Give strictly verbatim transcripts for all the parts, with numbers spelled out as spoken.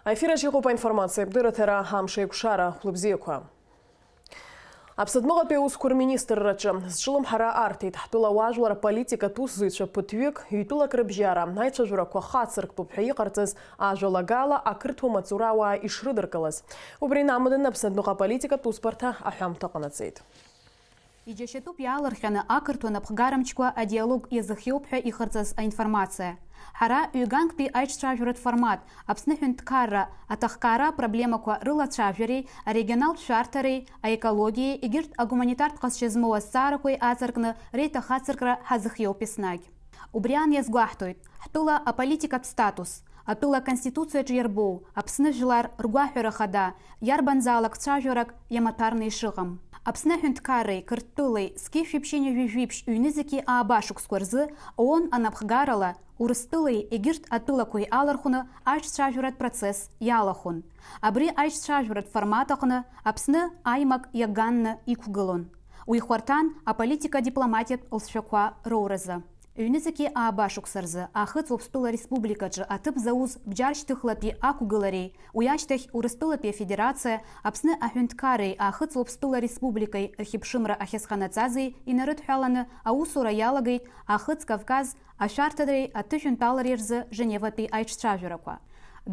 Аефир аҿы иҟоуп аинформациатә дырраҭара, амш еиқәшара, хәлыбзиақәа. Аԥсадмыҟатәи аусқәа рминистрраҿы зҿлымҳара арҭеит ҳтәыла уаажәлар аполитикатә усзуҩцәа ԥыҭҩык ҩтәылак рыбжьара аицәажәарақәа хацырктәуп ҳәа иҟарҵаз ажәалагала ақырҭуа маҵура ауаа ишрыдыркылаз. Убри инамаданы Аԥсадмыҟа аполитикатә усбарҭа аҳәамҭа ҟанаҵеит. Иџьашьатәуп иаалырҟьаны ақырҭуа напхгара мчқәа адиалог иазыхиоуп ҳәа иҟарҵаз аинформациа. Ҳара ҩганктәи аиҿцәажәаратә формат, Аԥсны ҳәынҭқарра, аҭахкаара апроблемақәа рылацәажәареи, арегионалтә шәарҭареи, аекологиеи, егьырҭ агуманитартә ҟазшьа змоу азҵаарақәеи аҵаркны реиҭахацыркра ҳазыхиоуп еснагь. Убри аан иазгәаҳҭоит ҳтәыла аполитикатә статус, атәыла Аконституциаҿы иарбоу Аԥсны жәлар ргәаҳәара хада, иарбанзаалак цәажәарак иамаҭәарны ишыҟам. Аԥсны аҳәынҭқарреи Қырҭтәылеи зқьи жәшәи ԥшьынҩажәи жәиԥшь ҩнызқьи ааба шықәсқәа рзы ООН анапхгарала Урыстәылеи егьырҭ атәылақәеи алархәны аиҿцәажәаратә процесс иалахәын. Абри аиҿцәажәаратә формат аҟны Аԥсны аимак иаганны иқәгылон. Уи хәарҭан аполитика-дипломатиатә лҵшәақәа роуразы. Ҩнызқьи ааба шықәса рзы Аахыҵ Уаԥстәыла Республикаҿы аҭыԥ зауз бџьар шьҭыхлатәи ақәгылареи, уи ашьҭахь Урыстәылатәи Афедерациа Аԥсны аҳәынҭқарреи Аахыҵ Уаԥстәыла Республикеи рхьыԥшымра ахьазханаҵази инарыдҳәаланы аусура иалагеит Аахыҵ Кавказ ашәарҭадареи аҭышәынтәалареи рзы Женеватәи аиҿцәажәарақәа.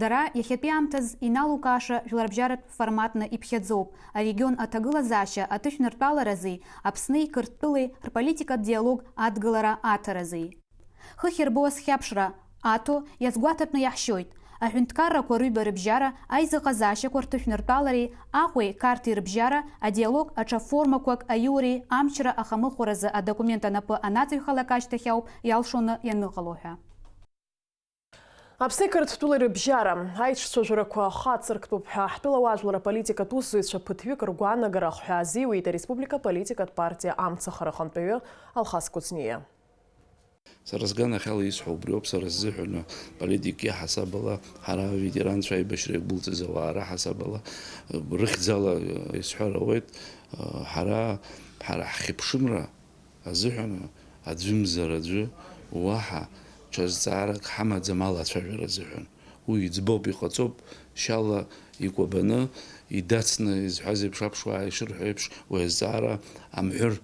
Дара иахьатәи аамҭаз иналукааша жәларбжьаратә форматны иԥхьаӡоуп, арегион аҭагылазаашьа аҭышәныртәаларазы Аԥсни Қырҭтәылеи рполитикатә диалог адгылара аҭаразы. Хыхь ирбоу азхьаԥшра аҭо иазгәаҭатәны иаҳшьоит, аҳәынҭқаррақәа рыҩба рыбжьара аизыҟазаашьақәа рҭышәныртәалареи Аҟәеи Қарҭи рыбжьара адиалог аҽа формақәак аиуреи амчра ахамыхәаразы адокумент анапы анаҵыҩхалак ашьҭахь ауп иалшоны ианыҟало ҳәа. Аԥсни Қырҭтәылеи рыбжьара аиҿцәажәарақәа хацырктәуп ҳәа ҳтәыла уаажәлар аполитикатә усзуҩцәа ԥыҭҩык ргәаанагара ахҳәаа азиуеит ареспублика аполитикатә партиа Амцахара ахантәаҩы Алхас Кәыҵниа. Сара сганахьала исҳәо убриоуп, сара сзыҳәан политикк иаҳасабала, ҳара аветеранцәа аибашьра иагәылҵыз ауаа раҳасабала, рыхьӡала исҳәар ауеит, ҳара, ҳара ҳхьыԥшымра азыҳәан аӡәымзар аӡәы уаҳа ҽазҵаарак ҳамаӡам алацәажәара азыҳәан. Уи иӡбоуп, иҟаҵоуп, шьала икәабаны, идацны, изҳәаз еиԥш, аԥшуаа ишырҳәо еиԥш, уи азҵаара амҳәыр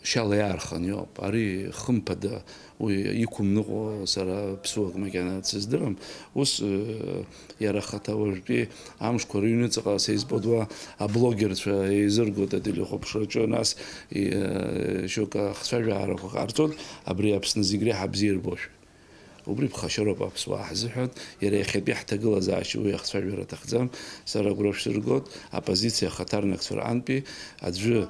шьала иаархан иоуп. Ари хымԥада, уи иқәымныҟәо сара ԥсуак макьана дсыздырам. Ус, э, иара ахаҭа уажәтәи амшқәа рыҩныҵҟа сеизподуа аблогерцәа еизыргоит ателехәаԥшраҿы, нас, и-, э, шьоук ахцәажәаарақәа ҟарҵоит, абри Аԥсны зегь реиҳа бзиа ирбошәа. Убри ԥхашьароуп аԥсуаа ҳзыҳәан, иара иахьатәи ҳҭагылазаашьа уи ахцәажәара аҭахӡам, сара агәра шәсыргоит, аоппозициа ахаҭарнакцәа рҟынтәи аӡәы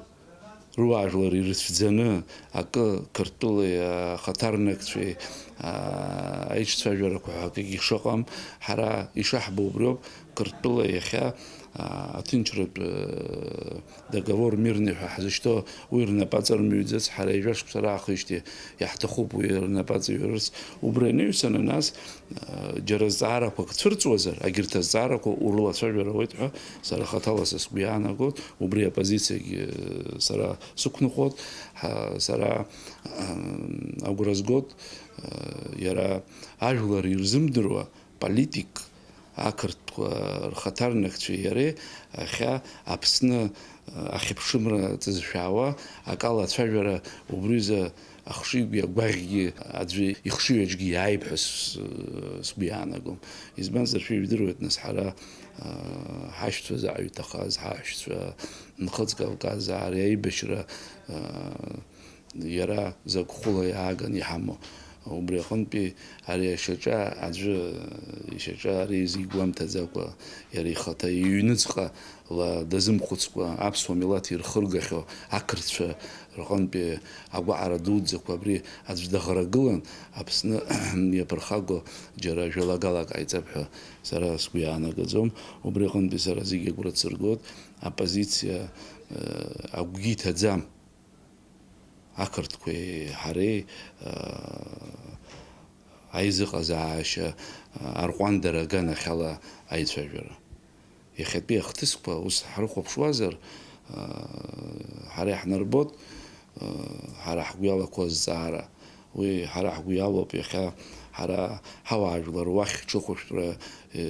руаажәлар ирыцәӡаны акы Қырҭтәылеи ахаҭарнакцәеи, аа, аиҿцәажәарақәа ҳәа акгьы шыҟам, ҳара ишаҳбо убриоуп, Қырҭтәыла иахьа, аа, аҭынчратә, э, договор мирный ҳәа ҳзышьҭоу уи рнапы аҵарымҩӡац, ҳара ҩажәа шықәса раахижьҭеи иаҳҭахуп уи рнапы аҵаҩрырц. Убри анаҩсаны, нас, џьара зҵаарақәак цәырҵуазар, агьырҭ азҵаарақәа урылацәажәар ауеит ҳәа сара хаҭала са сгәы иаанагоит, убри апозициагьы сара сықәныҟәоит, ҳа-, сара, ам, агәра згоит, а, иара ажәлар ирзымдыруа политик ақырҭқәа рхаҭарнакцәеи иареи иахьа Аԥсны ахьыԥшымра ҵызшәаауа акала ацәажәара убризы ахшыҩгьы агәаӷьгьы аӡәы ихшыҩ аҿгьы иааип ҳәа с-, сгәы иаанагом. Избанзар, шәижәдыруеит, нас, ҳара, аа, ҳашьцәа заҟаҩ иҭахаз, ҳаҳәшьцәа, Нхыҵ Кавказ ари аибашьра, аа, иара закә хәыла иааган иҳамоу. Убри аҟынтәи ари ашьаҿа аӡәы ишьаҿа ари изигәамҭаӡакәа, иара ихаҭа иҩныҵҟа ла дазымхәыцкәа аԥсуа милаҭ ирхыргахьоу ақырҭцәа рҟынтәи агәаҳара дуӡӡақәа абри аӡә даӷрагылан, Аԥсны иаԥырхагоу џьара жәалагалак ҟаиҵап ҳәа сара сгәы иаанагаӡом. Убри аҟынтәи сара зегьы агәра дсыргоит, аоппозициа, э, агәгьы иҭаӡам. Ақырҭқәеи ҳареи, э, аизыҟазаашьа, э, арҟәандара аганахьала аицәажәара. Иахьатәи ахҭысқәа ус ҳрыхәаԥшуазар, э, ҳара иаҳнарбоит, э, ҳара ҳгәы иалақәоу азҵаара. Уи ҳара ҳгәы иалоуп иахьа Ҳара ҳауаажәлар уахь ҽыхәышәтәра, э,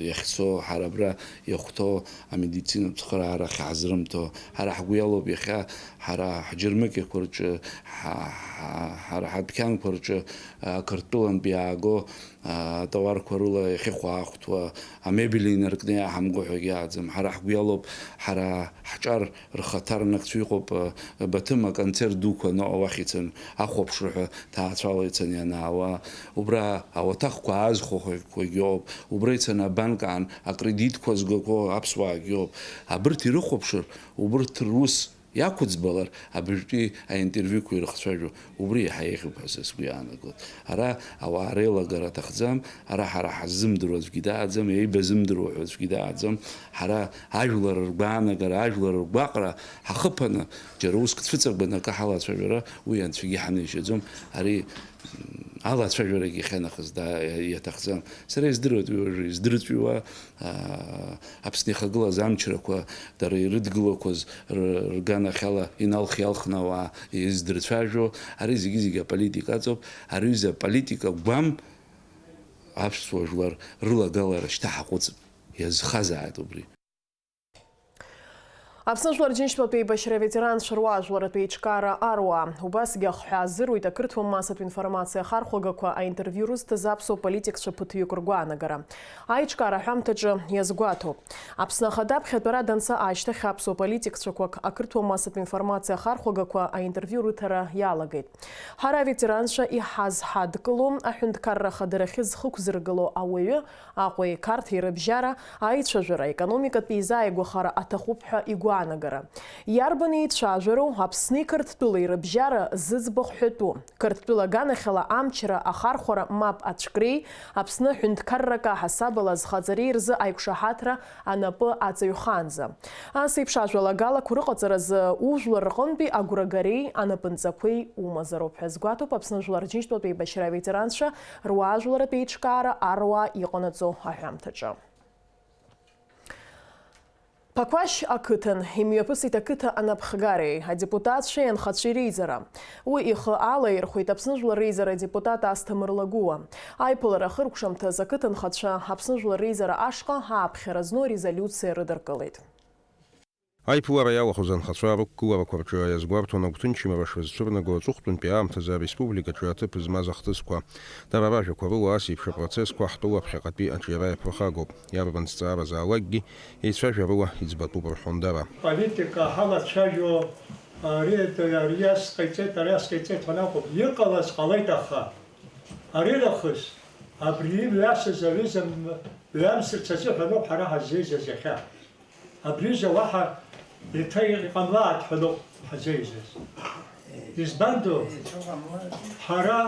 иахьцо, ҳара абра иахәҭоу амедицинатә цхыраара ахьаҳзрымҭо, ҳара ҳгәы иалоуп иахьа ҳара ҳџьармыкьақәа рҿы, ҳа-, ҳа-, ҳара ҳадәқьанқәа рҿы, а, Қырҭтәылантә иааго, а, атауарқәа рыла иахьыхәаахәҭуа, амебель инаркны иааҳамго ҳәагьы ыҟаӡам. Ҳара ҳгәы иалоуп, ҳара ҳҿар рхаҭарнакцәа иҟоуп, а, Баҭым аконцерт дуқәа аныҟоу уахь ицан, ахәаԥшра ҳәа ҭаацәала ицаны ианаауа, убра ауаҭахқәа аазхәақәагьы ыҟоуп, убра ицаны абанк аан акредитқәа згақәоу аԥсуаагьы ыҟоуп. Абырҭ ирыхәаԥшыр, убырҭ рус иақәыӡбалар, абыржәтәи аинтервиуқәа ирыхцәажәо, убри иаҳа еиӷьуп ҳәа са сгәы иаанагоит. Ара ауаа реилагара аҭахӡам, ара ҳара ҳаззымдыруа аӡәгьы дааӡам, еибазымдыруа ҳәа аӡәгьы дааӡам, ҳара ажәлар ргәаанагара, ажәлар ргәаҟра ҳахыԥаны, џьара уск цәыҵабганы акы ҳалацәажәара, уи анцәагьы ҳанеишьаӡом, ари, м, алацәажәарагьы иахьанахыс да-, иаҭахӡам. Сара издыруеит уи уажәы издырҵәиуа, аа, Аԥсны ихагылаз амчрақәа, дара ирыдгылақәаз р-, рганахьала иналх-иалхны ауаа издырцәажәо, ари зегьы-зегьы аполитика аҵоуп. Ари ҩыза аполитика гәам аԥсуа жәлар рылагалара шьҭа ҳаҟәыҵып, иазхазааит убри. Аԥсны Жәлар Џьынџьтәылатә Еибашьра аветеранцәа руаажәларратә еиҿкаара аруаа. Убасгьы ахҳәаа азыруит ақырҭуа массатә информациа ахархәагақәа аинтервиу рызҭаз аԥсуа политикцәа ԥыҭҩык ргәаанагара. Аиҿкаара аҳәамҭаҿы иазгәаҭоуп. Аԥсны Ахада аԥхьатәара данца ашьҭахь аԥсуа политикцәақәак ақырҭуа массатә информациа ахархәагақәа аинтервиу рыҭара иалагеит. Ҳара аветеранцәа иҳазҳадкыло, аҳәынҭқарра ахадарахьы зхықәзыргыло ауаҩы, Аҟәеи Қарҭи рыбжьара аицәажәара, аекономикатә еизааигәахара аҭахуп ҳәа игәаанагара. Иарбан еицәажәароу Аԥсни Қырҭтәылеи рыбжьара зыӡбахә ҳәатәу? Қырҭтәыла аганахьала амчра ахархәара мап ацәкреи, Аԥсны аҳәынҭқарра каҳасабала зхаҵареи рзы аиқәшаҳаҭра анапы аҵаҩхаанӡа. Ас еиԥш ажәалагалақәа рыҟаҵаразы ужәлар рҟынтәи агәрагареи анапынҵақәеи умазароуп ҳәа азгәаҭоуп Аԥсны Жәлар Џьынџьтәылатә Еибашьра аветеранцәа руаажәларратә еиҿкаара аруаа иҟанаҵо аҳәамҭаҿы. Ԥақәашь ақыҭан имҩаԥысит ақыҭа анапхгареи адепутатцәеи анхацәеи реизара. Уи ихы алаирхәеит Аԥсны Жәлар реизара адепутат Асҭамыр Лагәыуа. Аиԥылара ахыркәшамҭаз ақыҭанхацәа Аԥсны Жәлар реизара ашҟа ааԥхьара зну арезолиуциа рыдыркылеит. Аиԥылара иалахәыз анхацәа рықәгыларақәа рҿы иазгәарҭон агәҭынчымра шрызцәырнаго аҵыхәтәантәи аамҭазы ареспубликаҿы аҭыԥ змаз ахҭысқәа. Дара ражәақәа рыла, ас еиԥш апроцессқәа ҳтәыла ԥхьаҟатәи аҿиара иаԥырхагоуп. Иарбан зҵаара заалакгьы еицәажәарыла иӡбатәуп рҳәон дара. Политика ҳалацәажәо, ари, ари ас ҟаиҵеит, ари ас ҟаиҵеит ҳәа акәым, иҟалаз ҟалеит, аха ари нахыс абри имҩасыз аҩыза мҩамсырц азыҳәаноуп ҳара ҳаззеизаз иахьа. Абри аҩыза уаҳа еиҭа иҟамлааит ҳәа ноуп ҳазеизаз. Избандоу, ҳара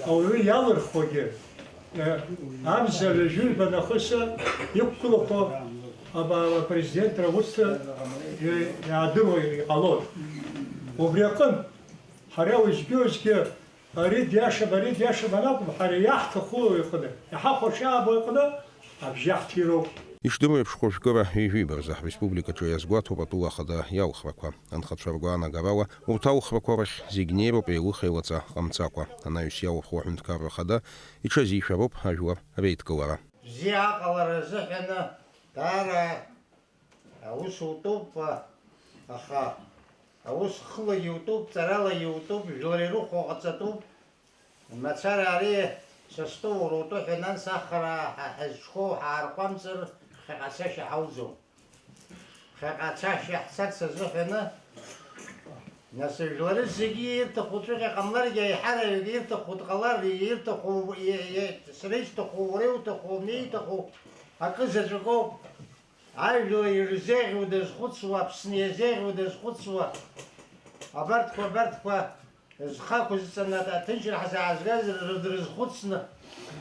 ауаҩы иалырхуагьы, э, амза ҩажәи жәба нахыс иқәгылақәо аба-, апрезидентра урҭ, э, иаадыруа иҟалоит. Убри аҟынтә, ҳара уеизгьы-уеизгьы ари диашам, ари диашам анакәым, ҳара иаҳҭаху иҟны, иҳахәаша або иҟны абжьы ҳҭироуп. Ишдыру еиԥш, хәажәкыра ҩажәиба рзы ҳреспубликаҿы иазгәаҭоуп атәыла ахада иалхрақәа. Анхацәа ргәаанагарала, урҭ алхрақәа рахь зегь неироуп еилых-еилаҵа ҟамҵакәа. Анаҩс иалахәу аҳәынҭқарра ахада иҽазишәароуп ажәлар реидкылара. Бзиа аҟалара азыҳәаны даара аус утәуп, аха аус хылагьы утәуп, ҵаралагьы утәуп, жәлар ирыхәо ҟаҵатәуп. Мацара ари састол рутәы ҳәа, нас ахара ҳа-, ҳазҿқәоу ҳаарҟәамҵыр, ԥхьаҟа ацашьа ҳауӡом. Ԥхьаҟа ацашьа ҳцарц азыҳәаны, нас жәлары зегьы ирҭаху ҵәыҟьа ҟамларгьы, аиҳараҩык ирҭаху дҟалар, ирҭаху, и-, и-, сара исҭаху, уара иуҭаху, абни ииҭаху акы заҵәык ауп. Ажәлар ирзеиӷьу дазхәыцуа, Аԥсны иазеиӷьу дазхәыцуа, абарҭқәа, абарҭқәа зхы ақәызҵаны аҭынчра ҳзаазгаз ры-, дрызхәыцны,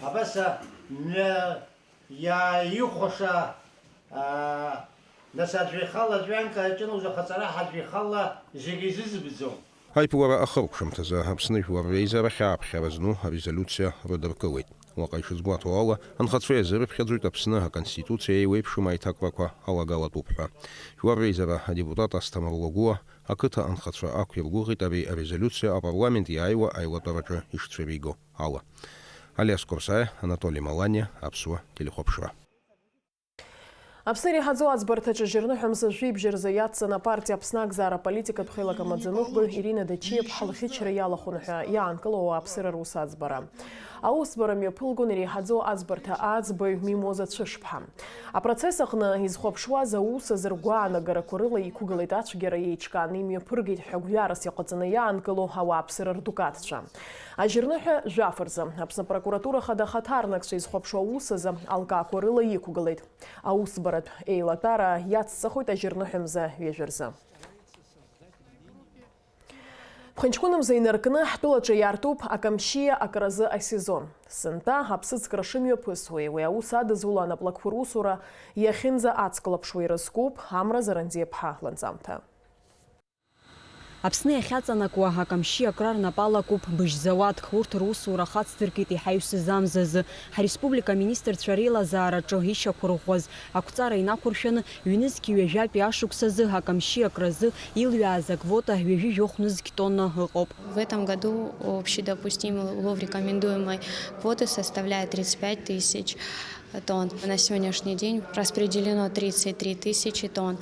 абас а, мҩа иааихәаша, аа, нас аӡәы ихала, аӡәы анка аҿынуз ахаҵара ҳәа аӡәы ихала зегьы изызбӡом. Аиԥылара ахыркәшамҭазы Аԥсны жәлар реизара хьааԥхьара зну арезолиуциа рыдыркылеит. Уаҟа ишазгәаҭоу ала, анхацәа иазырыԥхьаӡоит Аԥсны Аконституциа еиуеиԥшым аиҭакрақәа алагалатәуп ҳәа. Жәлар реизара адепутат Асҭамыр Лагәыа ақыҭа анхацәа ақәиргәыӷит ари арезолиуциа апарламент иааиуа аилатәараҿы ишцәыриго ала. Алиас Курсаиа, Анатоли Маланиа, Аԥсуа телехәаԥшра. Аԥсны иреиҳаӡоу аӡбарҭаҿы ажьырныҳәа мза жәибжь рзы иацҵаны апартиа Аԥсны акзаара аполитикатә хеилак амаӡаныҟәгаҩ Ирина Дачиаԥҳа лӷьычра иалахәын ҳәа иаанкылоу ауааԥсыра рус аӡбара. Аусӡбара мҩаԥылгон иреиҳаӡоу аӡбарҭа аӡбаҩ Мимоза Цәышԥҳа. Апроцесс аҟны изхәаԥшуаз аус азы ргәаанагарақәа рыла иқәгылеит ацәгьара, еиҿкааны имҩаԥыргеит ҳәа гәҩарас иҟаҵаны иаанкылоу ауааԥсыра рдукатцәа. Ажьырныҳәа жәаф рзы Аԥсны апрокуратура хада ахаҭарнакцәа изхәаԥшуа аус азы алкаақәа рыла иқәгылеит. Аусбаратә еилатәара иацҵахоит ажьырныҳәа мза ҩажәа рзы. Ԥхынҷкәынмза инаркны ҳтәылаҿы иаартуп Акамшьиа акразы асезон. Сынтәа аԥсыӡкра шымҩаԥысуеи, уи аус адызуло анаплакқәа русура иахьынӡа ацклаԥшуа ирызкуп Амра Зарандиаԥҳа ланҵамҭа. Аԥсны иахьаҵанакуа Акамшьиа акра рнапы алакуп быжь зауадк, урҭ русура хацдыркит иҳаҩсыз амзазы. Ҳареспублика аминистрцәа реилазаараҿы ишьақәырӷәӷәаз ақәҵара инақәыршәаны, ҩнызқьи ҩажәатәи ашықәсазы Акамшьиа акразы илҩааз аквота ҩажәи жәохә нызқь тонна ыҟоуп. В этом году общедопустимый улов рекомендуемой квоты составляет тридцать пять тысяч тонн. На сегодняшний день распределено тридцать три тысячи тонн,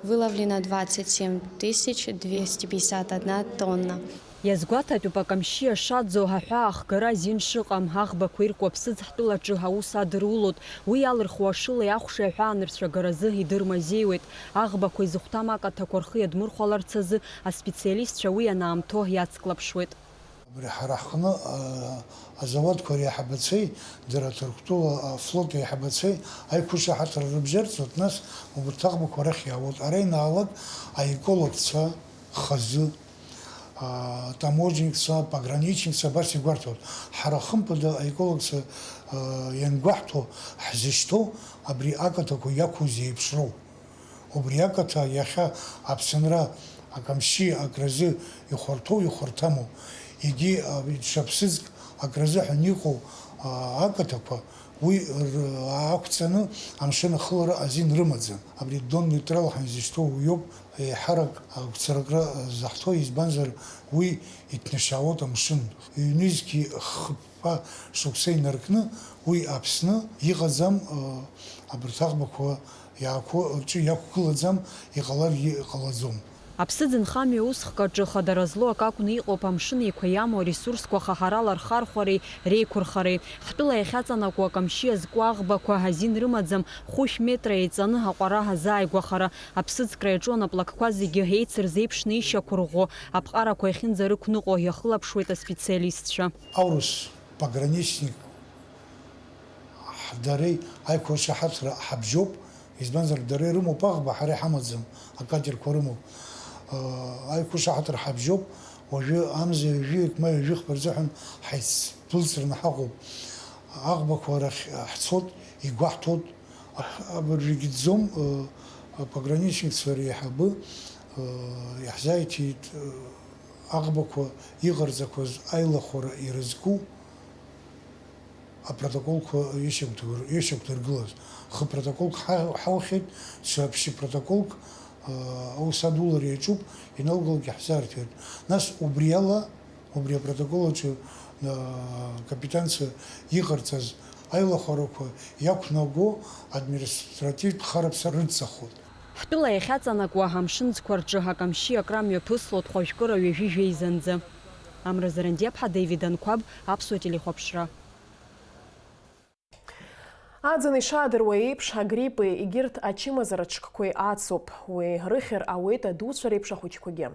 выловлено двадцать семь тысяч двести пятьдесят одна тонна. Иазгәаҭатәуп Акамшьиа шаӡо, аҳәаа ахгара азин шыҟам, аӷбақәа ирку аԥсыӡ ҳтәылаҿы аус адырулоит. Уи иалырхуа ашылеи ахәшеи аҳәаанырцәагаразы идырмазеиуеит. Аӷбақәа изыхәҭам акаҭақәа рхы иадмырхәаларц азы аспециалистцәа уи анаамҭоу иацклаԥшуеит. Абри ҳара ҳҟны, а, азауадқәа реиҳабацәеи, дара Ҭырқәтәыла афлот еиҳабацәеи аиқәышаҳаҭра рыбжьарҵоит, нас убарҭ аӷбақәа арахь иаауеит. Ара ианаалак аекологцәа хазы, а, таможенникцәа, пограничникцәа абас игәарҭоит. Ҳара хымԥада аекологцәа, а, иангәаҳҭо, ҳзышьҭоу абри акаҭақәа иақәу зеиԥшроу. Убри акаҭа иахьа Аԥсынра Акамшьи акразы ихәарҭоу ихәарҭаму, егьи, а, даҽа ԥсыӡк акразы ҳәа иҟоу, а, акаҭақәа уи р-, ақәҵаны амшын ахылара азин рымаӡам. Абри Дон нейтрал ҳәа изышьҭоу уиоуп, еиҳарак агәцаракра заҳҭо, избанзар уи иҭнашьаауеит амшын. Ҩнызқьи хԥа шықәса инаркны уи Аԥсны иҟаӡам, а, абарҭ аӷбақәа иаақәу рҿы иақәгылаӡам, иҟаларгьы ҟалаӡом. Аԥсыӡ нхамҩа усхк аҿы хадара злоу акы акәны иҟоуп амшын еиқәа иамоу аресурсқәа хаҳарала рхархәареи реиқәырхареи. Ҳтәыла иахьаҵанакуа Акамшьиа зку аӷбақәа азин рымаӡам, хәышә метра еиҵаны аҟәара азааигәахара. Аԥсыӡкра иаҿу анаплакқәа зегьы еицырзеиԥшны ишьақәырӷәӷәо, аԥҟарақәа иахьынӡарықәныҟәо иахылаԥшуеит аспециалистцәа. Аурыс пограничник ҳдареи аиқәыршаҳаҭра ҳабжьоуп, избанзар, дара ирымоуп аӷба, ҳара иҳамаӡам, акатерқәа рымоуп. Аиқәыршаҳаҭра ҳабжьоуп, уажәы амза ҩажәи ма ҩажәи хԥа рзыҳәан ҳаицдәылҵраны ҳаҟоуп. Аӷбақәа рахь ҳцот, игәаҳҭот, абыржәгьы ӡӡом, апограничникцәа реиҳабы иаҳзааиҭит аӷбақәа иҟарҵақәаз аилахәара ирызку. Апротоколқәа ишьақәдыр-, ишьақәдыргылаз. Хы протоколк ҳа-, ҳаухьеит, ҽа ԥшьа протоколк, а, аус адулара иаҿуп, иналгалак иаҳзаарҭиуеит. Нас убри ала, убри апротокол аҿы, а, капитанцәа иҟарҵаз аилахәарақәа иақәнаго административтә хараԥса рыдҵахоит. Ҳтәыла иахьаҵанакуа амшынӡқәа рҿы Акамшьи акра мҩаԥыслоит хәажәкыра ҩажәи жәеизанӡа. Амра Зарандиаԥҳа, Даvid Анқәаб, Аԥсуа телехәаԥшра. Аӡын ишаадыруа еиԥш, агриппи егьырҭ ачымазара ҽкқәеи ацуп. Уи рыхьыр ауеит адуцәа реиԥш ахәыҷқәагьы.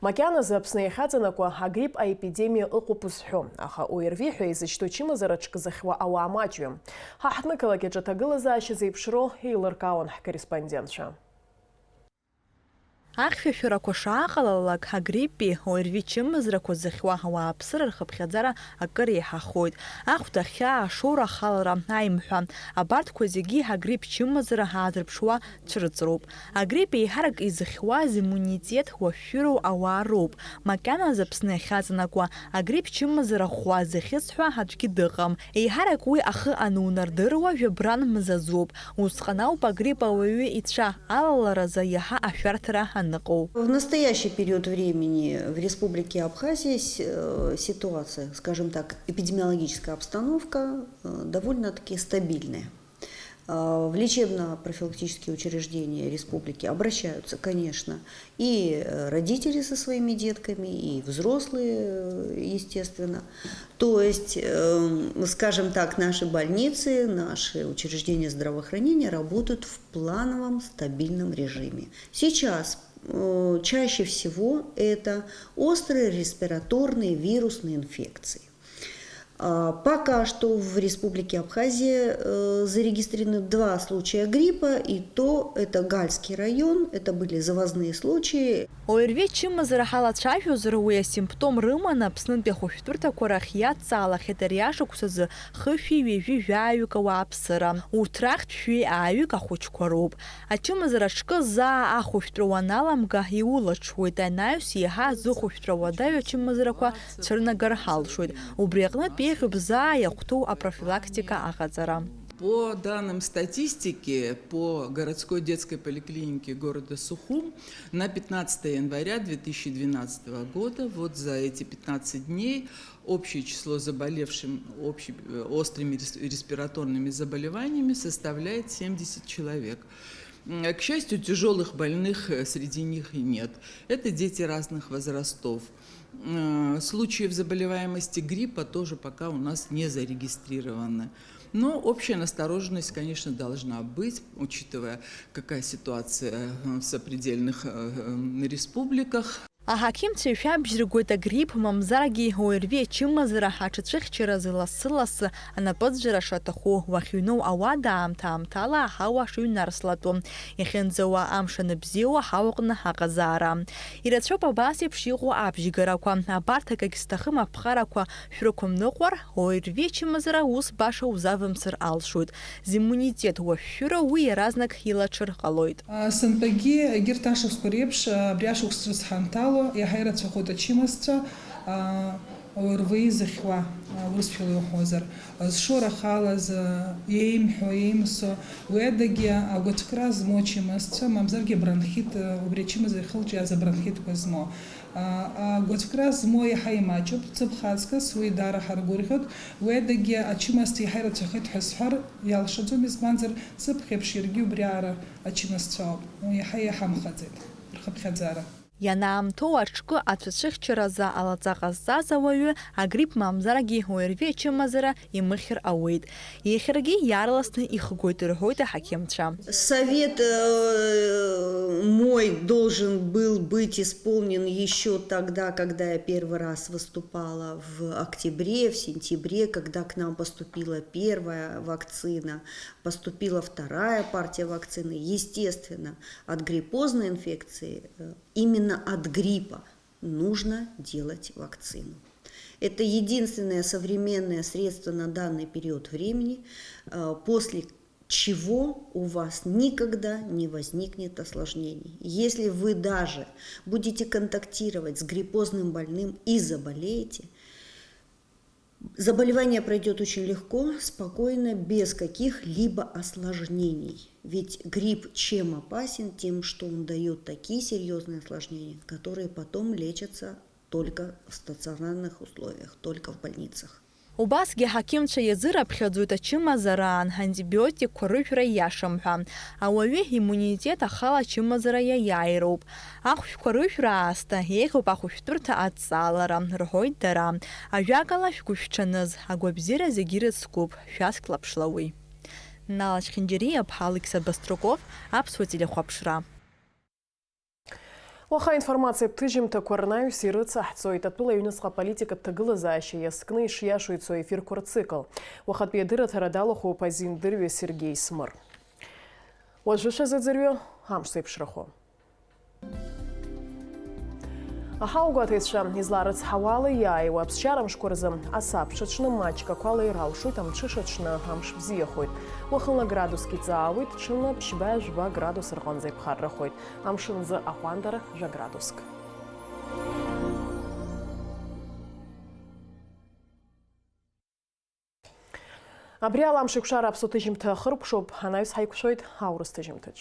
Макьаназы Аԥсны иахьаҵанакуа агрипп аепидемиа ыҟоуп зҳәом, аха ОРВИ ҳәа изышьҭоу чымазара ҽк зыхьуа ауаа маҷҩым. Ҳа ҳҭнықалақь аҿы аҭагылазаашьа зеиԥшроу еилыркаауан ҳкорреспондентцәа. Ахьшәашәарақәа шааҟалалак, агриппи ОРВИ чымазарақәа зыхьуа ауааԥсыра рхыԥхьаӡара акыр еиҳахоит. Ахәда ахьаа, ашоура ахалара, аимҳәа, абарҭқәа зегьы агрипп чымазара аазырԥшуа цәырҵроуп. Агрипп еиҳарак изыхьуаз иммунитет уашәшәыроу ауаа роуп. Макьаназы Аԥсны иахьаҵанакуа агрипп чымазара ӷәӷәа зыхьысҳәа аӡәгьы дыҟам. Еиҳарак уи ахы анунардыруа жәабран мзазуп. Усҟан ауп агрипп ауаҩы ицәа алаларазы иаҳа ашәарҭара аныҟоу. В настоящий период времени в Республике Абхазия с- э, ситуация, скажем так, эпидемиологическая обстановка э, довольно-таки стабильная. А, В лечебно-профилактические учреждения республики обращаются, конечно, и э, родители со своими детками, и взрослые, э, естественно. То есть, эм, скажем так, наши больницы, наши учреждения здравоохранения работают в плановом стабильном режиме. Сейчас э, чаще всего это острые респираторные вирусные инфекции. А, Пока что в Республике Абхазия э, зарегистрированы два случая гриппа, и то это Гальский район, это были завозные случаи. ОРВИ чымазара ҳалацәажәозар, уи асимптом рыманы Аԥснынтәи ахәышәтәырҭақәа рахь иадҵаалахьеит ари ашықәсазы хышәи ҩажәи жәаҩык ауааԥсыра. Урҭ рахьтә шәи ааҩык ахәыҷқәа роуп. Ачымазара аҿкы заа ахәышәтәра уаналамга иулаҽуеит, анаҩс еиҳа зыхәышәтәра уадаҩу ачымазарақәа цәырнагар ҳалшоит. Убри аҟнытә еиӷьуп заа иахәҭоу апрофилактика аҟаҵара. По данным статистики, по городской детской поликлинике города Сухум на пятнадцатое января две тысячи двенадцатого года, вот за эти пятнадцать дней, общее число заболевшим общими, э, острыми рес- респираторными заболеваниями составляет семьдесят человек. М, К счастью, тяжелых больных э, среди них и нет. Это дети разных возрастов. М, Случаев заболеваемости гриппа тоже пока у нас не зарегистрированы. Но общая настороженность, конечно, должна быть, учитывая, какая ситуация э, в сопредельных э, э, республиках. Аҳақьымцәа ишәабжьыргоит агрипп, мамзаргьы ОРВИ ачымазара аҽацәыхьчаразы лассы-лассы анапыҵжәара шаҭаху, уахьыҩноу ауада аамҭа-аамҭала аҳауа шыҩнарслатәу, иахьынӡауа амш аныбзиоу аҳауаҟны аҟазаара. Ирацәоуп абас еиԥш иҟоу абжьгарақәа. Абарҭ акагь зҭахым аԥҟарақәа шәрықәымныҟәар, ОРВИ ачымазара ус баша узавымсыр алшоит. Зиммунитет уашәшәыроу уи иаразнак илаҽыр ҟалоит. Сынтәагьы егьырҭ ашықәсқәа реиԥш, абри ашықәс ҿыц ҳанҭало, иаҳа ирацәахоит ачымазцәа, ОРВИ зыхьуа, урысшәала иуҳәозар, зшоура халаз, еимҳәо, еимсо, уи адагьы агәацәкра змоу ачымазцәа, мамзаргьы абронхит, убри ачымазара ихылҿиааз абронхитқәа змоу. Агәацәкра змоу иаҳа имаҷуп, ҵыԥх аҵкыс уи даара ҳаргәырӷьоит, уи адагьы ачымазцәа иаҳа ирацәахеит ҳәа сҳәар иалшаӡом, избанзар, ҵыԥх еиԥш иаргьы убриаҟара ачымазцәа ауп, иаҳа иҳамхаӡеит рхыԥхьаӡара. Ианаамҭоу аҿкы ацәацәыхьчаразы алаҵа ҟазҵаз ауаҩы агрипп мамзаргьы ОРВИ ачымазара имыхьыр ауеит. Ихьыргьы иаарласны ихгоит, рҳәоит аҳақьымцәа. Совет э, мой должен был быть исполнен еще тогда, когда я первый раз выступала в октябре, в сентябре, когда к нам поступила первая вакцина, поступила вторая партия вакцины. Естественно, от гриппозной инфекции, э, именно от гриппа нужно делать вакцину. Это единственное современное средство на данный период времени, э, после чего у вас никогда не возникнет осложнений. Если вы даже будете контактировать с гриппозным больным и заболеете, заболевание пройдет очень легко, спокойно, без каких-либо осложнений. Ведь грипп чем опасен? Тем, что он дает такие серьезные осложнения, которые потом лечатся только в стационарных условиях, только в больницах. Убасгьы аҳақьымцәа иазыраԥхьаӡоит ачымазараан антибиотикқәа рыжәра ииашам ҳәа. Ауаҩы иммунитет ахала ачымазара иаиааироуп. Ахәшәқәа рыжәра аасҭа еиӷьуп ахәышәтәырҭа адҵаалара, рҳәоит дара. Ажәакала, шәгәышәҽаныз, агәабзиара зегьы ирыцкуп, шәасклаԥшла уи. Нала Чхинджириа, Алықьса Баструков, Аԥсуа телехәаԥшра. Уаха аинформациатә ҭыжьымҭақәа рнаҩс ирыцаҳҵоит атәыла аҩныҵҟа аполитикатә ҭагылазаашьа иазкны ишиашоу ицо аефирқәа рцикл. Уахатәи адырраҭара далахәуп азин дырҩегьых Сергеи Смыр. Уажәы шәазыӡырҩы амш зеиԥшрахо. Аҳауагәаҭаҩцәа изларыцҳауала, иааиуа аԥсшьара мшқәа рзы асабша аҽны маҷк ақәала иралшоит, амҽыша аҽны амш бзиахоит. Уахынла градуск иҵаауеит, ҽынла ԥшьба-жәба градус рҟынӡа иԥхаррахоит. Амшын аӡы аҟәандара жәа градуск. Абри ала Амшеикәшара аԥсуа ҭыжьымҭа ахыркәшоуп, анаҩс ҳаиқәшәоит аурыс ҭыжьымҭаҿ.